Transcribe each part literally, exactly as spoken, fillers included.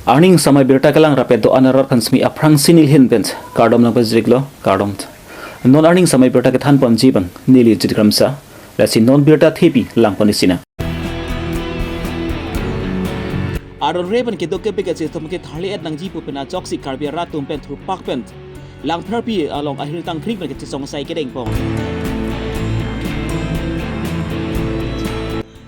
Arni samai birta kelang rapet do-an arat aphan semi aphrangsi neli ahin pen kardom nangpajirlo, kardom. Non arni samai birta kethan ponji abang neli Jit Kramsa, lasi non birta thepi lang pon isi nang. Aron re pen kedo kepiketji atum ke tharli-et nangji pu pen ajoksi Karbi arat atum pen thurpak pen Langpherpi along ahirtang kring pen kachesong asai kedeng pon.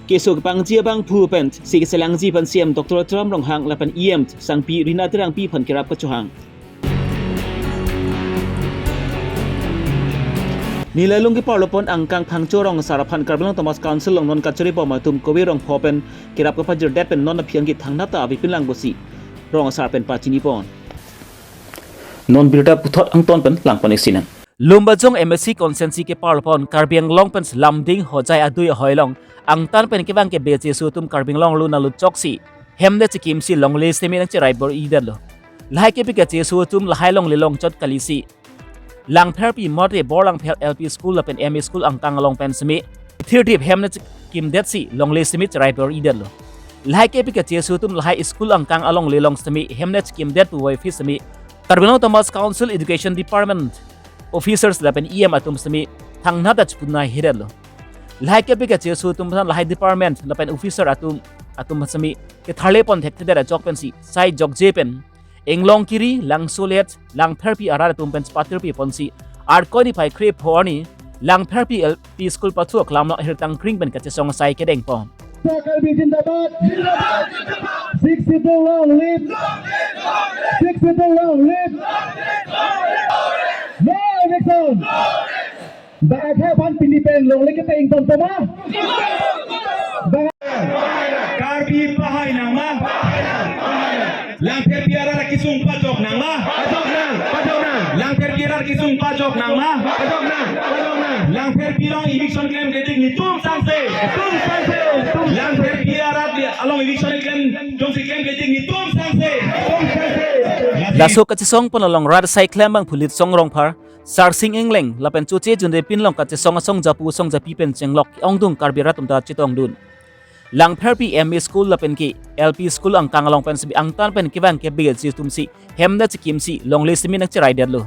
Keso kepangji abangphu pensi keselangji aphan C M Doctor Tuliram Ronghang lapen E M Sangpi Rina Terangpi aphan kerap kachohang. Neli along keparlo pon angkang Phangcho rong asar aphan Karbi Anglong Autonomous Council along non kachari bom atum kove rong pho pen kerap kapajirdet pen non aphi angki thangnat ta avepin lang pusi rong asar pen pachini pon. Non birta puthot angton pen lang pon isi nang. Lumbajong M A C constituency keparlo pon Karbi Anglong pen Lumding Hojai adui ahoi along angtan pen kevang kebe cheso atum Karbi Anglong arlo nanglut choksi hemnet chekimsi longle semi nangcherai bor-idetlo. Lahai kepiketji aso atum lahai longle longchot kalisi Langpherpi mate Borlangpher L P School lapen M E School angkang along pen semi thirtip hemnet chekimdetsi longle semi cherai bor-idetlo. Lahai kepiketji aso atum lahai school angkang alongle along semi hemnet chekimdet puvoiphit semi Karbi Anglong Autonomous Council Education Department officers lapen E M atum semi thangnat ta chepuna hidetlo. Lahai kepiketji aso atum aphan lahai department lapen officer atum atum semi ketharle pon thekthedet ajok pensi sai jokje pen Inglong Kiri, Langsolet, Langpherpi arat atum pen patirpi ponsi Arkoi niphai krepho arni Langpherpi L P School pathu aklam along ahirtang kring pen kachesong asai kedeng pon. Karbi Jindabad! Jindabad! Sixth Schedule long live! Sixth Schedule long live! No eviction! Dak akhai aphan pini pen longle kepeng tom tom ma? Karbi pahai nang ma? Langpherpi arat akesung pajok nang ma? Pajok nang, pajok nang. Langpherpi arat akesung pajok nang ma? Pajok nang, pajok nang. Langpherpi along eviction klemkledet netum sangse. Netum sangse, netum. Langpherpi arat along eviction klem jongsi klemkledet netum sangse. Netum sangse. Laso kachesong pon along rat asai klembangphu Litsong Rongphar, Sarsing Engleng lapen Choche Junde pin along kachesong asong japu asong japi pen chenglok ke-ongdung Karbi arat atum ta chetongdun. Langpherpi M E School lapen ke L P School angkang along pen semi angtan pen kevang kepiketji atum si hemnet chekimsi longle semi nangcheraidetlo.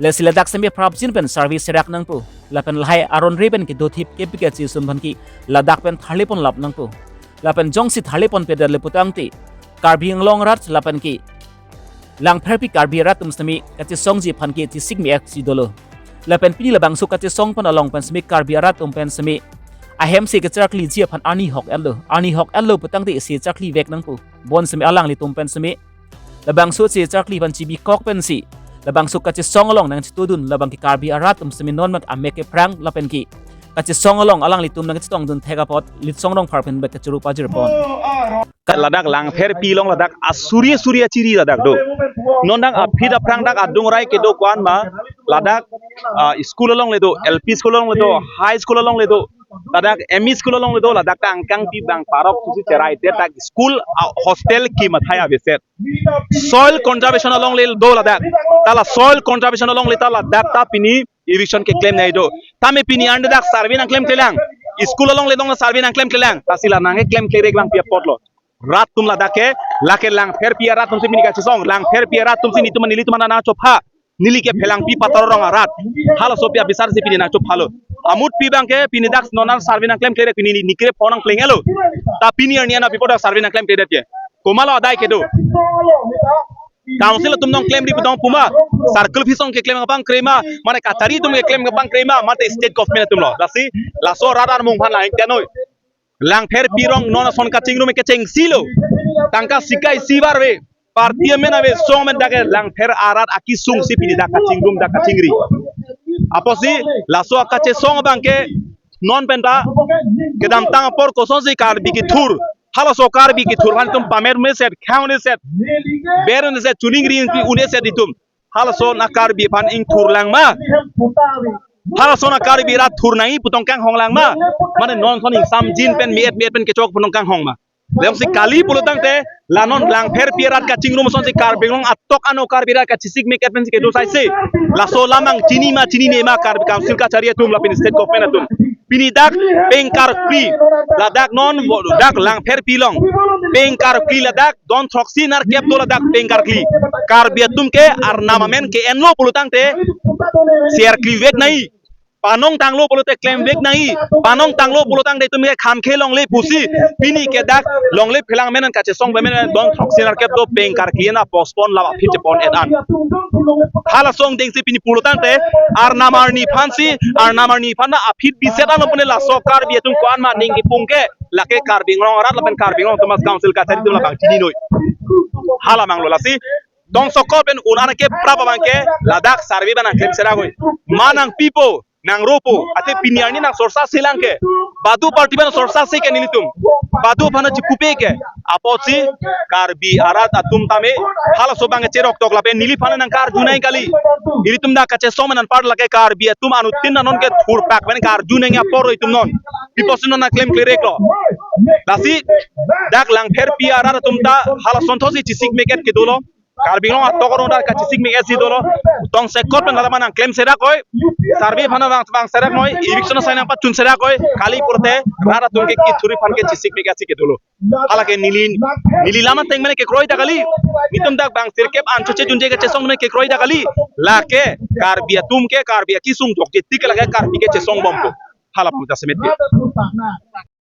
Lasi ladak semi prapjin pen service serak nangpo. Lapen lahai aron re pen kedothip kepiketji atum aphan ke ladak pen tharle pon lap nangpo. Lapen jongsi tharle ponpedetlo putangte Karbi Anglong arat lapen ke Langpherpi Karbi arat atum semi kachesongji aphan ke chesik me-eksi dolo. Lapen pini labangso kachesong pon along pen semi Karbi arat atum pen semi ahem si kacherakliji aphan arni hok-etlo. Arni hok-etlo putangte isi cheraklivek nangpo. Bonsemi alanglitum pen semi labangso cherakli aphan chibikok pensi labangso kachesong along nangchetudun labang ke Karbi arat atum semi non mak amek kephrang lapen ke kachesong along alanglitum nangchetongdun thek apot Litsong Rongphar pen bek kachuru pajir pon. Ladak Langpherpi along ladak asuri asuri achiri ladak do. Non dak aphi aphrang dak adung rai kedo ko-an ma ladak, ah, school alongle do, L P school alongle do, high school alongle do, ladak M E school alongle do, ladak ta angkangpi bang parok pusi cherai det dak school, ah, hostel kim athai aveset. Soil conservation alongle do ladak. Ta la soil conservation alongle ta ladak ta pini eviction keklem nai do. Tame pini ande dak survey nangklemklelang. School alongle dong survey nangklemklelang. Lasi la nangkeklemkle rek lang pi apotlo. Rat atum ladak ke, lake Langpherpi arat atum si pini kachesong, Langpherpi arat atum si netum nelitum nangchopha. Neli ke Phelangpi Pataro rong arat. Halaso pi abisar si pini nangchophalo. Amutpi abang ke pini dak non survey nangklemkle det, pini ni krepho nangplenglo. Ta pini arni an apipo dak survey nangklemkledet ke. Komatlo adai kedo. Council atum nangklemri putong puma. Circle office along keklem kapangkre ma, mane kachari atum keklem kapangkre ma, mate state government atumlo. Lasi laso rat armung aphan lain tenoi. Langpherpi rong non ason kachingrum ke chengsilo. Tangka sikai sibar ve. Party amen ave, song amen dak ke Langpher arat akesung si pini dak kachingrum dak kachingri. Apotsi laso akachesong abang ke non penta kedamtang apor kosonsi Karbi kethur. Halaso Karbi kethur aphan itum pame-un-eset, khang-un-eset, ber-un-eset, chuningri-un-eset itum. Halason a-Karbi aphan ingthurlang ma? Halason a-Karbi arat thur nangji pu tong kanghonglang ma? Mane non ason ingsamjin pen me-et me-et pen kechok pu tong kanghong ma? Lasi kali pulo tangte, la non Langpherpi arat kachingrum asonsi Karbi Anglong atok ano Karbi arat kachesik me-et pensi kedo saise. Laso lamang chini ma chinine ma Karbi Council kachari atum lapen state government atum. Pini dak pengkarkri, ladak non dak Langpherpi along Peng karkli ladak, don throksi nerkep do ladak peng karkli. Karbi atum ke arnam amen ke-enlo pulotangte, si arkli vek nangji. Panong tanglo pulote klem vek nangji. Panong tanglo pulotangte itum ke kham khe longle pusi. Pini ke dak longle phelang amen an kachesong amen an don throksi nerkep do peng karkli na postpone lap aphi chepon et an. Hala asong dengsi pini pulotangte arnam arni aphansi, arnam arni aphan na aphi biset anlo pune laso Karbi atum ko-an ma ning kipung ke lake Karbi Anglong arat lapen Karbi Anglong Autonomous Council kachari atum labang chininoi. Hala manglo lasi. Tongsokot pen un-an ke prap abang ke ladak survey abang nangklem serak oi. Ma nangpipo, nangropo, ate pini arni nangsorsa selang ke. Badu party abang sorsa se ke nelitum. Badu aphan chipupe ke. Apotsi Karbi arat atum tame halaso abang cherok tok lapen neliphan nangkarju nangji kali. Ilitum dak kachesong amen anpar lake Karbi atum anuttin anon ke thurpak pen karju nangji apor itum non. Pi apotsi non nangklem klerek lo. Lasi dak Langpherpi arat atum ta hala asonthotsi chesik meket ke dolo. Karbi Anglong atok arong dak kachesik meket si dolo. Tongsokot pen hala abang nangklem serak oi. Survey aphan nang vang serak noi. Eviction asai nangpachun serak oi. Kali pulote rat atum ke kithuri aphan ke chesik meket si ke dolo. Hala ke neli, neli lam ateng mene kekroi ta kali. Netum dak bang sirkep an choche junje kachesong mene kekroi ta kali. Lake Karbi atum ke Karbi akesung jokje tik lake Karbi ke chesong bompo. Hala puta semet ke.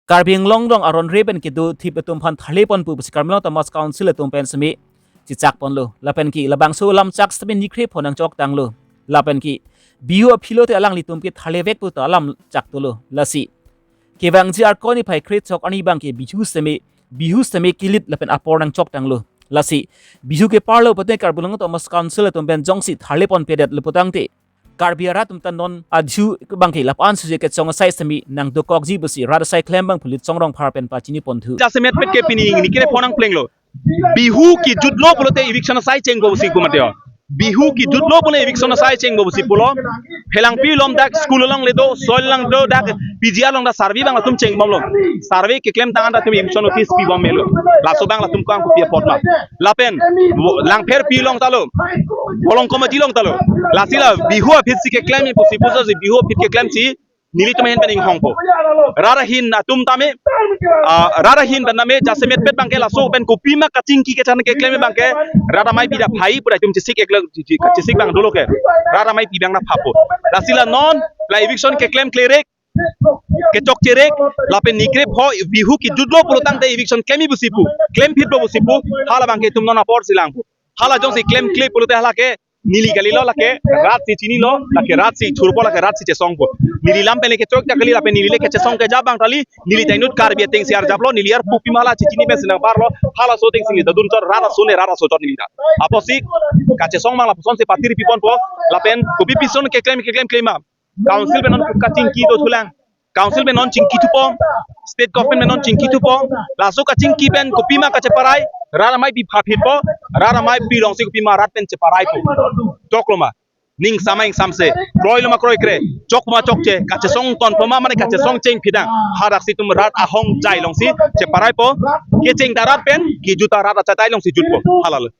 Karbi Anglong along aron re pen kedo thip atum aphan tharle pon pu pusi Karbi Anglong Autonomous Council atum pen semi chichak ponlo. Lapen ke labangso alam chak semi nikre pho nangchok tanglo. Lapen ke Bihu aphi lote alanglitum ke tharle vek pu ta alam chak dolo. Lasi kevangji Arkoi niphai kre-chok arni abang ke Bihu semi, Bihu semi kilit lapen apor nangchok tanglo. Lasi Bihu ke parlo pute Karbi Anglong Autonomous Council atum pen jongsi tharle ponpedet lo pulotangte Karbi arat atum ta non adhu abang ke lapu-an suje kechong asai semi nangdokokji pusi rat asai klem abang pulit Chong Rongphar pen pachini ponthu. Jasemet pet ke pini nikre pho nangplenglo. Bihu kejutlo pulote eviction asai chengpo pusi pu mati ho. Bihu kejutlo pule eviction asai chengpo pusi pulo. Phelangpi along dak school along le do, soil along do dak P G R along dak survey abang latum chengbomlo. Survey keklem tang an latum eviction notice pibom melo. Laso abang latum ko-an kopi apot ma. Lapen Langpherpi along ta lo. Bolong Komaji along ta lo. Lasi la Bihu aphi si keklem pusi pusi Bihu aphi keklem si nelitum ahin pen inghongpo. Rat ahin atum tame, ah, rat ahin pen tame jasemet pet abang ke laso pen kopima kachingki kechan keklem abang ke rat amei pi dak phai pura itum chesik eklem chesik abang dolo ke. Rat amei pi abang na phapo. Lasi la non la eviction keklem klerek, kechok cherek, lapen nikre pho Bihu kejutlo pulotangte eviction klemji pusi pu, klem phitpo pusi pu, hala abang ke itum non apor si langpo. Hala jongsi klemkle pulote hala ke neli kalilo, lake rat si chinilo, lake rat si thurpo, lake rat si chesongpo. Neli lam pen le kechok ta kali lapen neli le kechesong keja abang kali, neli ta inut Karbi ateng si arjaplo, neli arpu pima la chechini pen si nangparlo, halaso ateng si neli ta dunchot, rat aso ne rat aso chot neli ta. Apotsi kachesong abang lapuson si patir piponpo, lapen kopi pison keklem keklem klem ma. Council pen non kachingki do thulang. Council pen non chingki thupo. State government pen non chingki thupo. Laso kachingki pen kopima kacheparai. Rat amei pi phaphitpo. Rat amei pi along si kopima rat pen cheparaipo. Choklo ma. Ning samai samse. Kroilo ma kroikre. Chok ma chokche. Kachesong tonpo ma mane kachesong cheng phidang. Hadak si itum rat ahong jai along si cheparaipo. Kecheng ta rat pen, kejut ta rat achatai along si jutpo. Halalo.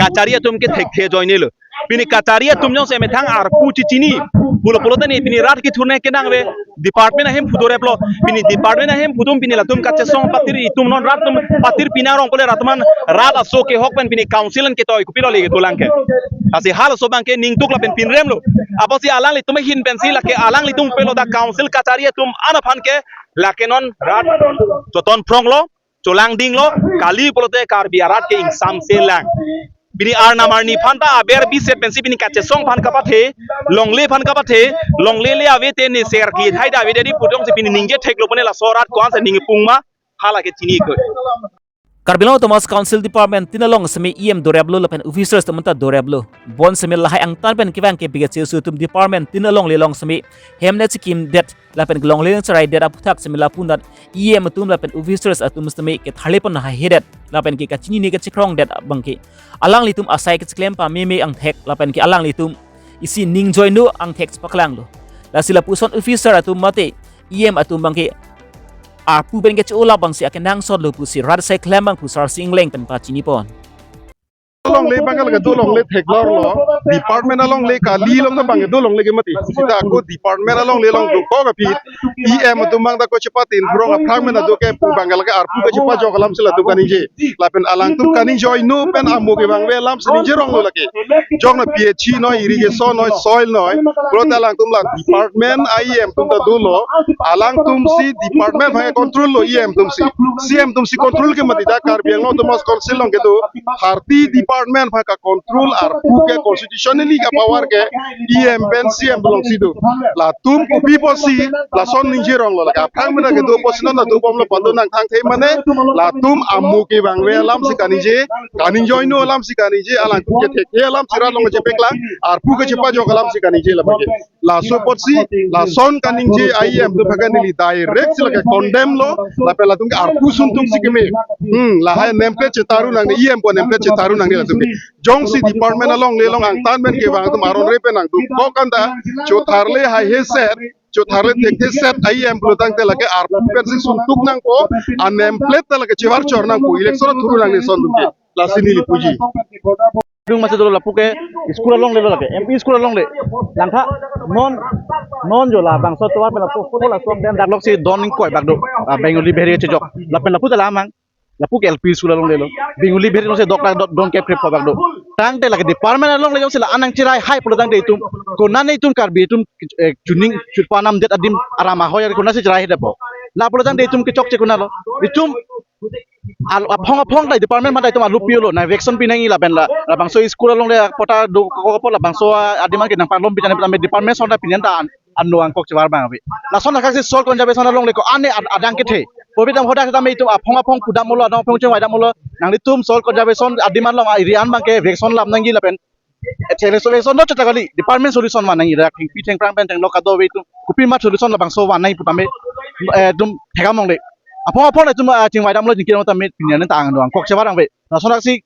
Kachari atum ke thekthe ajoine lo. Pini kachari atum jongsi methang arpu chechini pulo pulote ne pini rat kethurne kenang ave, department ahem phu doreplo. Pini department ahem phu atum pini latum kachesong patir, itum non rat atum patir pinarong pule rat atum an rat aso kehok pen pini council an ketoi kopilo le kedolang ke. Lasi halaso abang ke ning tuk lapen pinrem lo. Apotsi alanglitum ahin pensi lake alanglitum pelo dak council kachari atum an aphan ke lake non rat choton phronglo, cholangdinglo, kali pulote Karbi arat ke ingsamse lang. Pini arnam arni aphan ta aber biset pensi pini kachesong aphan kapathe, longle aphan kapathe, longle le ave te ne ser kli thai da ave dadi pu jongsi pini ningje theklo pune laso rat ko-an si ning pung ma, hala ke chini ko. Karbi Anglong Autonomous Council Department tin along semi E M doreplo lapen officers atum ta doreplo. Bonseme lahai angtan pen kevang ke B K C S U atum department tin alongle along semi hem ne chikim det lapen kelongle nangcherai det aputhak semi lapu anat E M atum lapen officers atum semi ketharle pon haihedet lapen ke kachinine kachekrong det abang ke alanglitum asai kecheklem pameme angthek lapen ke alanglitum isi ning joino angthek chepaklanglo. Lasi lapuson officer atum mate E M atum abang ke arpu pen kecho-o labangsi akenangsot lo pusi rat asai klem abang pu Sarsing Engleng pen pachini pon. Longle abang ke lake do longle theklor lo. department alongle kali along ta bang do longle ke mati. Sita ako department alongle along dokok aphi E M atum bang ta ko chepatin thurong aphrang mena do ke pu bang lake arpu kachepajok alam si latum kaningje. Lapen alangtum kaningje oi no pen amo kevangve alam si ningje rong lo lake. Jok na P H E noi, irrigation noi, soil noi. Pulote alangtum la department E M atum ta dolo. Alangtum si department aphan control lo E M atum si. C M atum si control ke mati, dak Karbi Anglong Autonomous Council along kedo thirty department aphan control arpu ke constitutionally ka power ke E M pen C M along si do. Latum kopi pusi lason ningje rong lo lake. Aphrang mena kedo pusi non latum bom lo pado nangthang the mane latum amo kevangve alam si kaningje, kaningje oi no alam si kaningje, alangtum ke thek alam si rat along chepeklang, arpu kachepajok alam si kaningje la pake. Laso apotsi lason kaningje E M atum aphan neli direct si lake condemn lo, lapen latum ke arpu suntung si keme. Hmm, lahai name plate chetaru nangne, E M pu name plate chetaru nangne latum ke. Jongsi department alongle along angtan pen kevang atum aron re pen nangdukok anta, chotharle haihe set, chotharle thekthe set E M pulo tangte lake arpu pensi suntuk nangpo, a name plate ta lake chevar chor nangpo, election thuru nangne lason atum ke. Lasi neli puji. Dung masi dolo lapu ke school alongle lo lake, M P school alongle. Langtha non, non jo labangso tovar pen lapu ko la sok den dak lok si don ingkoi bak do. Ah, Bengali Bihari chejok. Lapen lapu ta lamang. Lapu ke L P school alongle lo. Bengali Bihari along si dok dak don ke prep bak do. Tangte lake department alongle jongsi la anang cherai hai pulo tangte itum, konane itum Karbi atum, eh, chuning chupa namdet adim aram ahoi ar konasi cherai hai dapo. La pulo tangte itum kechokche konalo. Itum al aphong aphong ta department mata itum alu pilo, na vaccine pinangji lapen la labangso school alongle pota dokok apot labangso, ah, adim an ke nangpalom pinang, department ason ta pini an ta an, anlo angkok chevar bang ave. Lason akhak si soil conservation alongle ko-an ne ad-, adang kethe. Covid dam hodak tame itum aphong aphong pudam molo, adang aphong chengvai dam molo. Nanglitum soil conservation adim an along, ah, iri an bang ke vaccine lam nangji lapen eh, solution, solution lo chota kali, department solution van nangji, dak thengpi thengphrang pen thenglo kado ave itum. Kopi ma solution labangso van nangji pu tame, eh, itum thekam longle. Aphong aphong itum, ah, chingvai damlo jingkir tame pini an ta angdong kok chevar ave. Lason aksi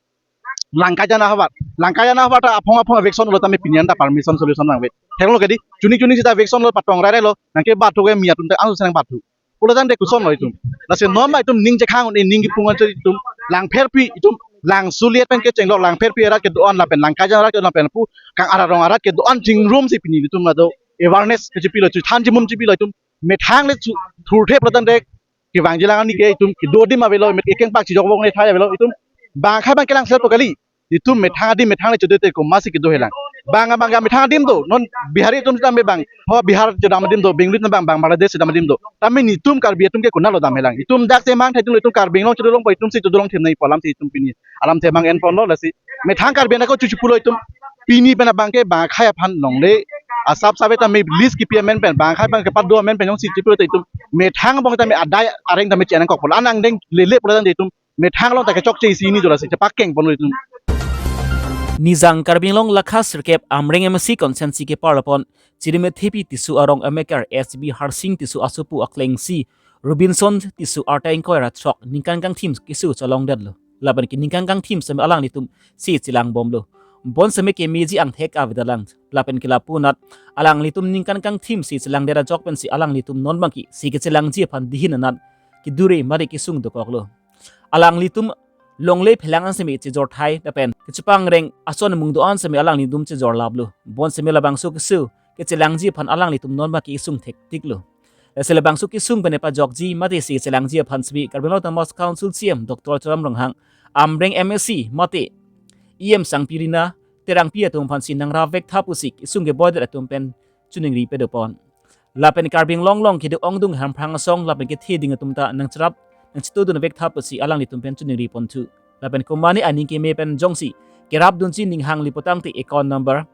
Langkaijan ahavar. Langkaijan ahavar ta aphong aphong vaccine lo tame pini an ta permission solution ave. Theklo kedi, chuning chuning sita vaccine lo patong rai rai lo, nangke bathu ke mi atum ta ang senang bathu. Pulo tangte koson lo itum. Lasi non ma itum ning chekhang un-e, ning kipung an itum. Langpherpi itum, Langsuliet pen kechenglo, Langpherpi arat kedo-an lapen Langkaijan arat kedo-an lapen pu kang ararong arat kedo-an chingrum si pini itum lado awareness kechepilo, chu than chimum chepilo itum. Methang le chu thurthe pulo tangte kevangji lang ani ke itum kedo adim avelo, met ekeng pak chijok vong ne thai avelo itum. Bang khai bang kelang sel po kali. Itum methang adim methang le chodete komatsi kedo helang. Bang bang methang adim do. Non Bihari atum tame bang, ho Bihar chodam adim do, Bengali atum bang, bang Bangladesh chodam adim do. Tame netum Karbi atum ke konatlo dam helang. Itum dak temang thai atum lo, itum Karbi Anglong chodolongpo, itum si chodolong them nangpo alam si itum pini alam temang enponlo. Lasi methang Karbi anako chuchu pulo itum. Pini pen abang ke bang khai aphan longle asap sabe tame list kipi amen pen, bang khai bang ke pado amen pen jongsi chipulo itum methang abang tame adai areng tame chenang kok pulo, an angdeng lele pulo tangte itum methang along ta kechokche isi ni jola si chepakeng ponlo itum. Nijang Karbi Anglong lakha sirkep Amreng M A C constituency keparlopon Chirime Thepi Tisso arong amekar S B Harsing Tisso asopo akleng si Robinson Tisso arta ingkoi ra throk ningkan kangthim keso cholongdetlo. Lapen ke ningkan kangthim seme alanglitum si chelangbomlo. Bonseme kemeji angthek avedalang. Lapen ke lapu anat alanglitum ningkan kangthim si chelangdet ajok pensi alanglitum non bangke si kechelangji aphan dihin anat kedure mari kesung dokoklo. Alanglitum longle phelang an seme chejor thai lapen kechepangreng ason mung do-an seme alanglitum chejor laplo. Bonseme labangso keso kechelangji aphan alanglitum non bangke isung thektiklo. Lasi labangso kesung pen epajokji mate si kechelangji aphan seme Karbi Anglong Autonomous Council C M Doctor Tuliram Ronghang, Amreng M A C mate E M Sangpi Rina Terangpi atum aphan si nangrap vektha pusi kesung keboidet atum pen choningri pedopon. Lapen Karbi Anglong along kedo ongdung harmphang asong lapen kethe ding atum ta nangcherap nangchetudun vektha pusi alanglitum pen choningri ponthu. Lapen komane aning keme pen jongsi kerapdunji ning hangli pulotangte account number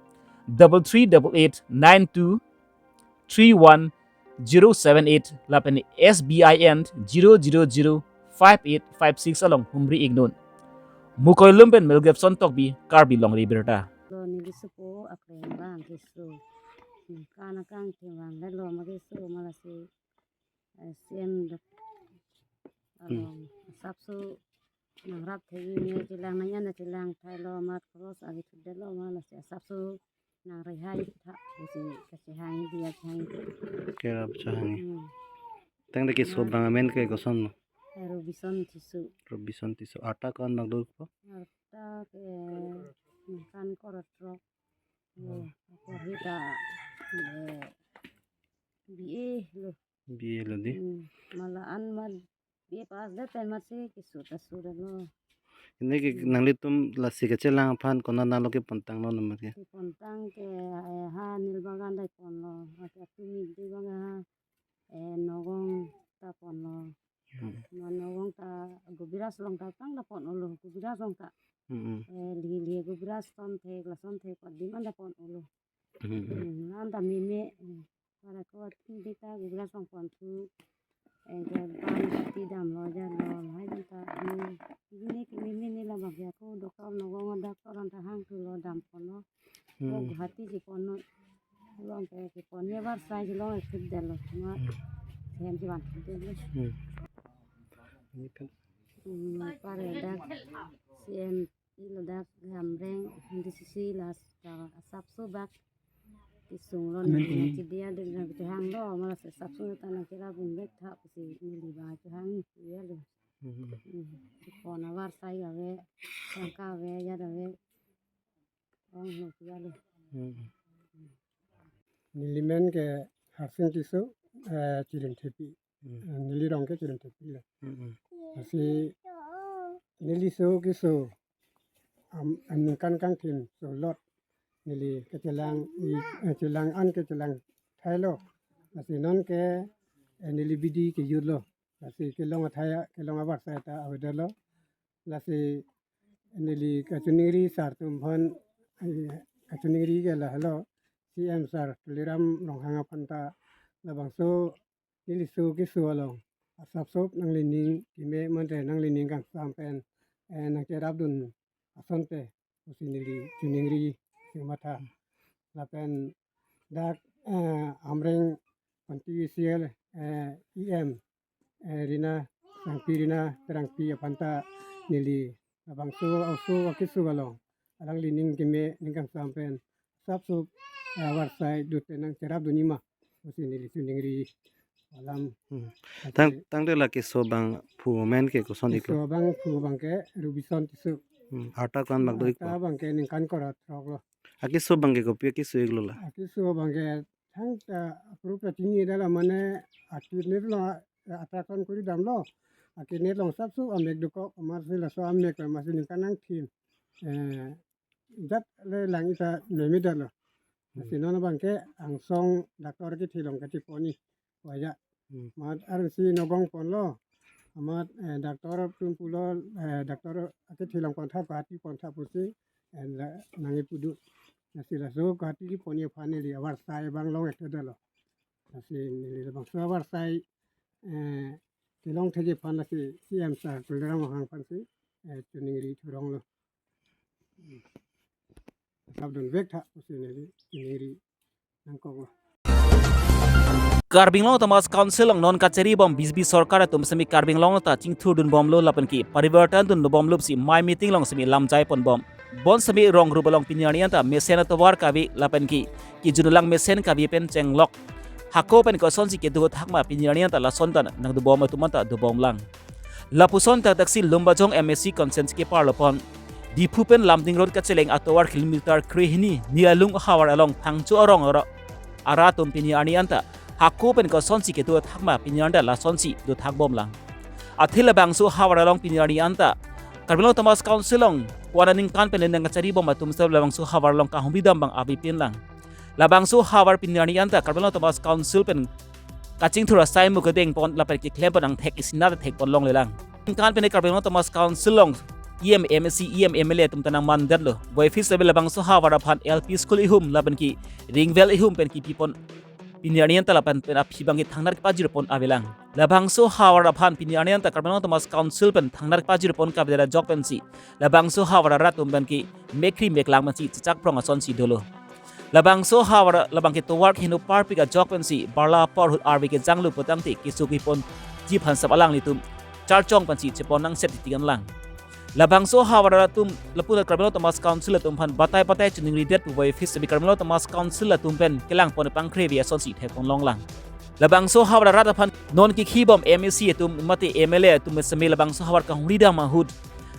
double three double eight nine two three one zero seven eight lapen S B I N zero zero zero five eight five six along humri iknon. Mukoilum pen Mel Gibson Tokbi, Karbi Longri Abirta. Lo neli sopo akleng bang keso. Ningkan kangthim vanglelo ma keso ma lasi, eh, C M dok. Hmm. Along asapso nangrap thai ne chelang nangji ne chelang thailo, mat cross agi thudetlo ma lasi asapso nangrihai tha, lasi kachehang dia chehang. Kerap chehang. Hmm. Tangte keso bang amen ke kosonlo? Eh, Robinson Tisso. Robinson Tisso. Arta ko-an bak dopo? Arta ke ningkan ingkoi ra throk. Hmm. Ako hita, eh, B A lo. B A lo dei. Hmm. Mala an mat B A pass det pen mat si keso ta sura lo. Ini ke Hmm. nanglitum lasi kachelang aphan konat nalo kepontanglo namat ke? Kepontang ke, eh, ha Nilbagan dai ponlo. Ake atu midi bang ha, eh, Nogong ta ponlo. Hmm. Ma Nogong ta Gobiraj along ta tang ta pon-olo, Gobiraj along ta. Hmm, hmm. Eh, liye liye Gobiraj son thek, la son thek, padim an ta pon-olo. Hmm, hmm. Hmm, an ta meme, hmm. Para ko atum dei ta Gobiraj along ponthu. Eh, ke ban ti damlo, jalo, lahai dam ta, hmm. Ini ke meme ne labang ke ako doktor Nogong doktor an ta hangthulo dam ponlo. Ko Hmm. Guwahati si ponlo. Along ke, ke ponlo varsai si along ekthip detlo. Ma, Hmm. hem si van thip detlo. Hmm. Ini kan. Hmm, pare dak C M, ilo dak Hamren, D C C la ta asapso bak kesung lo Amen, neli amen. Chidi adim nangkehanglo, mala si asapso ta nangkerap dun vek tha pusi neli bang kehang ya lo. Hmm. Hmm. Pon avarsai ave, tangka ave, jat ave. Ong lo ya lo. Hmm. Neli men ke Harsing Tisso, eh, Chirinthepi. Hmm. Eh, neli rong ke Chirinthepi lo. Hmm, hmm. Lasi neli so keso am, aningkan kangthim so lot. Neli kachelang i, eh, chelang an kachelang thailo. Lasi non ke, eh, neli bidi kejutlo. Lasi kelong athai, kelong avarsai ta avedetlo. Lasi neli kachiningri sar atum aphan, eh, kachiningri ke lahelo, C M sar Tuliram Ronghang aphan ta labangso neli so keso along asapso nanglining keme mate nanglining kangsam pen, eh, nangcherap dun asonte pusi neli chiningri si matha. Lapen dak, eh, Hamren constituency, eh, E M, eh, Rina Terangpi, Rina Terangpi aphan ta neli labangso aso akeso along alanglining keme ning kangsam pen asapso, eh, avarsai dut pen nangcherap dun-i ma pusi neli chiningri alam. Hmm. Lasi Tang, tangte la keso abang phu amen ke koson iklo? Keso abang phu abang ke Robison Tisso. Hmm. Arta ko-an bak do-ikpo? Arta abang ke ningkan kora throk lo. Akeso abang ke kopi akeso iklo la? Akeso abang ke thangta aprup ta chinidetlo mane akidney lo, eh, ultrasound kuri damlo. Akidney along asapso amek dokok, amatsi laso amek amatsi ningkan kangthim, eh, jat le lang ita memedetlo. Hmm. Lasi non abang ke angsong doctor kethe along kachepon-i waya. Hmm. Amat arsi Nogong ponlo. Amat, eh, doctor atum pulo, eh, doctor kethe along pontha, Guwahati pontha pusi, eh, la, nangkepu dun. Lasi laso Guwahati kepon-i aphan neli avarsai abang long-ik detlo. Lasi neli labangso avarsai, eh, kelong thekji aphan lasi C M sar Tuliram Ronghang aphan si, eh, chiningri thurong lo. Asap dun vek tha pusi neli chiningri nangkok lo. Karbi Anglong Autonomous Council along non kachari bom B J P sorkar atum semi Karbi Anglong ta chingthur dun bomlo lapen ke parivartan dun bomlo pusi mei meeting along semi lamjai pon bom. Bonsemi rong rup along pini arni anta mesen atovar kave lapen ke kejun alang mesen kave pen chenglok. Hako pen kosonsi kedo thakma pini arni anta lason ta nangdobom atum anta dobom lang. Lapuson thakthak si Lumbajong M A C constituency keparlo pon. Diphu pen Lumding Road kacheleng atovar kilometer krehini Nialung ahavar along Thangcho arong aro-, arat atum pini arni anta hako pen kosonsi kedo thakma pini arni anta lasonsi dothak bom lang. Athe labangso ahavar along pini arni anta Karbi Anglong Autonomous Council along ko-an aningkan pen nangkachari bom atum seta labangso ahavar along kahumri dam abang avepin lang. Labangso ahavar pini arni anta Karbi Anglong Autonomous Council pen kachingthur asai mu kedeng pon lapen keklem pon angthek isi nat thek pon longle lang. Aningkan pen Karbi Anglong Autonomous Council along E M, M A C, E M, M L A atum ta nangmandetlo. Voiphit seta labangso ahavar aphan L P school ihum lapen ke ring well ihum pen kepi pon pini arni anta lapen pen aphi abang ke thangnat kepajir pon avelang. Labangso ahavar aphan pini arni anta Karbi Anglong Autonomous Council pen thangnat kepajir pon kavedet ajok pensi labangso ahavar arat atum pen ke mekri meklang pensi chechak prong asonsi dolo. Labangso ahavar labang ke tovar keheno parpik ajok pensi barla porhut arve kejanglo putangte keso kepon ji aphan sap alanglitum charchong pensi chepon nangset titik an lang. Labangso ahavar atum lapu Karbi Anglong Autonomous Council atum aphan batai batai chiningri det pu Voiphit seta Karbi Anglong Autonomous Council atum pen kelang pon pangkre ave asonsi thek pon long lang. Labangso ahavar arat aphan non kekhi bom M A C atum mate M L A atum semi labangso ahavar kahumri dam ahut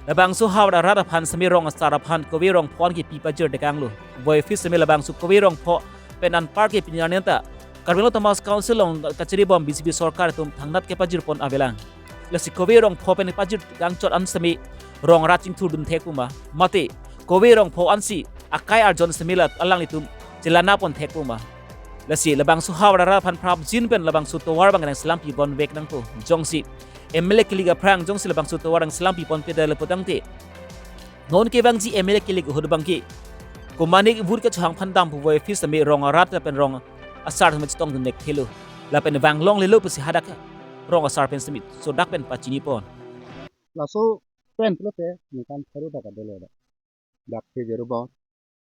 Labangso havar arat aphan semi rong asar aphan kove rongpho an kipi pajir tekanglo. Voiphit semi labangso kove rongpho pen anparke pini arni ta Karbi Anglong Autonomous Council along kacharibom B J P sorkar atum thangnat kepajirpon avelang. Lasi kove rongpho pen pajir kangchot an semi rong arat chingthurdun thek puma. Mate kove rongpho ansi akai arjon semi la alanglitum chelanapon thek puma. Lasi labangso havar arat aphan prapjin pen labangso tovar abang nangselam pibom vek nangpo. Jongsi M L A kilik aphrang jongsi labangso tovar nangselam pibom pidetlo putangte, non kevangji M L A kilik ahut abangke komatne vote kachohang aphan dampo, voiphit semi rong arat lapen rong asar semi chetongdun nek thelo. Lapen vanglonglelo pusi hadak rong asar pen semi sodak pen pachinipon. Laso pen pulote ningkan pharo ta kadolo dak. Dak ke jeru bor,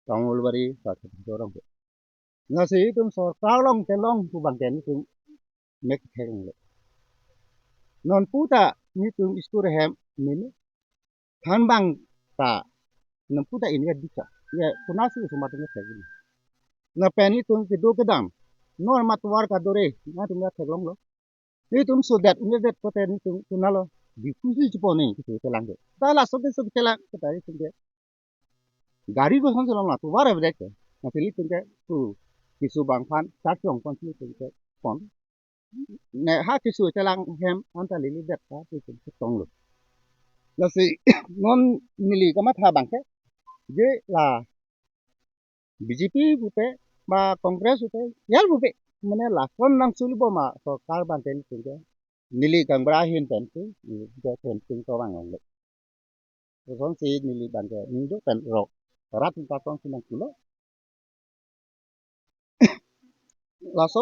Tongulbari, sa sa dorong. Lasi itum sorkar along kelong pu abangke nelitum mek theklonglo. Non puta nelitum school ahem meme than abang ta non puta inut dicha. Ya, konatsi osomar atum theklong. Lapen nelitum kedo kedam, non matovar kadore, nelitum ya theklonglo. Nelitum sodet, nelidet kote nelitum kunalo, Diphu si chepon nelitum kelang ke. Ta laso ke so kelang ke ta nelitum ke. Gari kosonsi lom la tovar avedet ke. Nasi nelitum ke tu keso abang aphan, sar chong pon si nelitum ke pon. Ne ha keso chelang hem anta lili det ta nelitum chetonglo. Lasi non neli kamatha abangke, je la B J P pupe, ba Congress pupe, yar pupe, mane lason nangsulibom ma sorkar abangke nelitum ke, neli kangbura ahin pen ke, neli ke pen ting to vang longle. Kosonsi neli abangke ningduk pen rong arat pen kosonsi nangpulo. Laso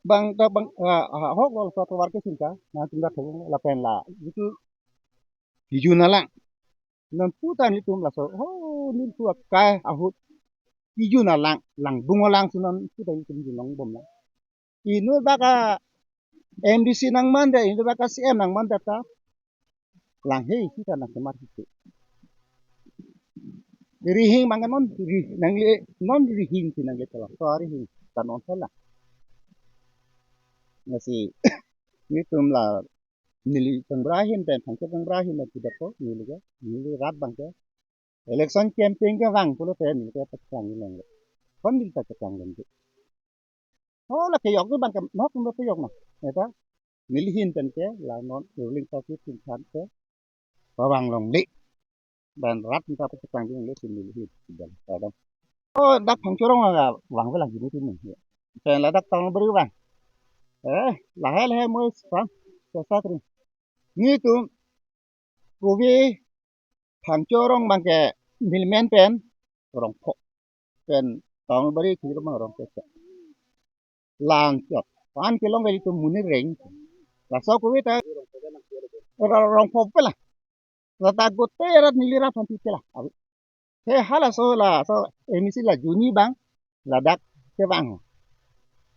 abang ta abang, ah, ah, ahok lo laso tovar ke singka, nangtum ta thek lapen la itu kijun alang. Non puta nelitum laso, oh, nelitum akai ahut kijun alang, langdung alang si non puta nelitum junlongbom lang. Inut bak a M D C nangmandet, inut bak a C M nangmandet ta, lang he si ta nangsemar si. Rihing abang non ri, nangle non rihing si nangle ta la, so rihing ta non sala. Lasi nelitum la neli kangbura ahin pen, Phangcho kangbura ahin pen pidetpo, neli ke, neli rat abangke. Election campaign kevang pulote neli ke pacheklang longle. Kon neli ta cheklang longle. Oh, la kejok abangke, nok neli pejok na. Eta, neli ahin pen ke, la non ruling party atum aphan ke pavang longle. Ban rat neli ta pacheklang longle si neli ahin pen. Adam. Oh, dak Phangcho rong la vang velang gini tini. Pen ladak Tongulbari vang. Eh, lahai lahai moi sang, sesa kring. Nelitum kove Phangcho rong abangke milmen pen rongpho. Pen Tongulbari kiri abang rongpho. Lang chot. Pan kelong kali tu muni reng. Laso kove ta rong, rongpho pe la. Lata gote rat neli rat aphan pipe la. Abi. He halaso laso M E C la juni abang ladak kevang.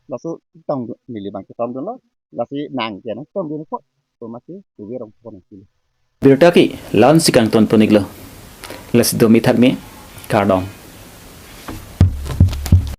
Laso tong neli abang chetongdunlo. Lasi nang ke nangtongdunpo. Tomasi kove rongpho nangpilo. Birta ke la-ansi kangtonpon-iklo. Lasi domi thakmi, kardom.